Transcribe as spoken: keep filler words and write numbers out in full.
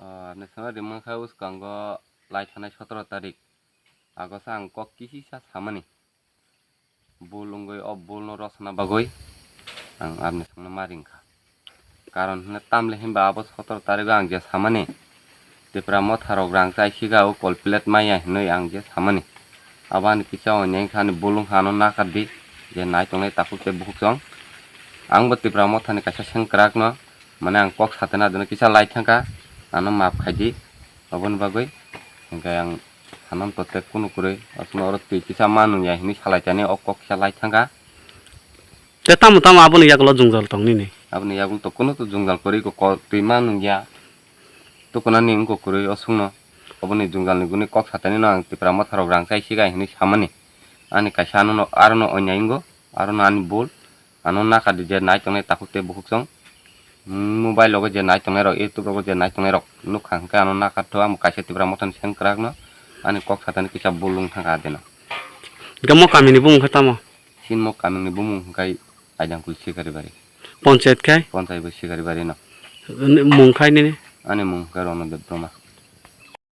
Ah, nesana rimang kha bwskango lai thanai sotoro tarik. Agosa ang kok kisisa samani. Bul wngwi o bulno rosna bagwi ang aboni songno ma ring kha. Karon hwnwi tamle hinba abo sotoro tarigo ang je samani, Tipra motharok rang chai siga o kol plate maya hinwi ang je samani. Abo ani kisa onyeng kha ani bul wngkha ano nakardi je nai tongnai takhuk tei bukhuksong. Angbo Tipra mothani kaisa sengkrakno mane ang kok satena dino kisa lai thangkha ano maap khaidi oboni bagwi. Hinkhe ang Hanan to tek kunu kwrwi, aswkno oro twi kisa ma nung ya hinwi salai tani o kok kisa lai thangkha. Te tamo tamo aboni yagulo jwngjal tong nini? Aboni yagulo to kunu to jwngjal kwrwi ko, ko twi ma nung ya. Tukunani wngkha kwrwi o swkno. Oboni jwngjal ni guni kok satani no ang Tipra motharok rang chai siga hinwi samani. Ani kaisa ano no, aro no onya ingo, aro no ani bul. Ano nakardi je nai tongnai takhuk tei bukhuksong. Mobile rogo je nai tongnai rok, YouTube rogo je nai tongnai rok nukha hinkhe ano nakartho, amo kaisa Tipra mothani sengkrakno ani kok satani kisa bul wng thangkha adeno. Hinkhe mo kamini bumung khe tamo? Chini mo kamini bumung hinkhe Aidangkul Sikaribari. Ponchayat khai? Ponchayat bo Sikaribari no. Mung khai nini? Ani mung hinkhe Rono Debbarma.